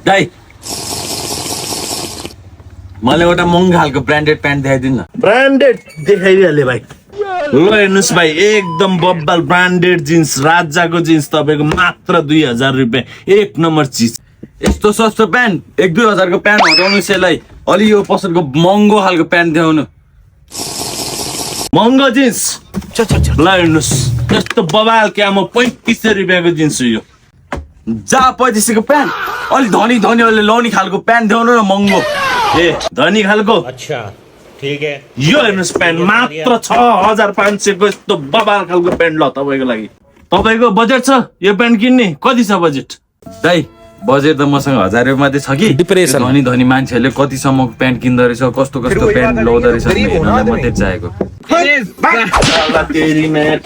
दाइ मलाई एउटा महँगो खालको ब्रान्डेड प्यान्ट देखाइदिनु न। ब्रान्डेड देखाइहाले भाइ। ल हेर्नुहोस् भाइ, एकदम बब्बल ब्रान्डेड जिन्स, राजाको जिन्स तपाईँको मात्र 2000 रुपियाँ, एक नम्बर चिज। यस्तो सस्तो प्यान्ट 1-2 हजारको प्यान्ट हटाउनु यसलाई, अलि यो पसलको महँगो खालको प्यान्ट देखाउनु। महँगो जिन्स ल हेर्नुहोस्, यस्तो बबाल क्या, म 3500 रुपियाँको जिन्स हो यो। जा 3500 को प्यान्ट, अलि धनी धनीहरूले लाउने खालको प्यान्ट देखाउनु न महँगो। ए धनी खालको अच्छा ठीक है। यो हेर्नुहोस् प्यान्ट मात्र 6500 को यस्तो बबाल खालको प्यान्ट ल तपाईँको लागि। तपाईँको बजेट छ यो प्यान्ट किन्ने? कति छ बजेट? दाइ बजेट त मसँग 1000 रुपियाँ मात्रै छ कि। डिप्रेसन। धनी धनी मान्छेहरूले कतिसम्मको प्यान्ट किन्दो रहेछ, कस्तो कस्तो प्यान्ट लाउँदो रहेछ, हेर्नलाई मात्रै चाहिएको। तेरी मैं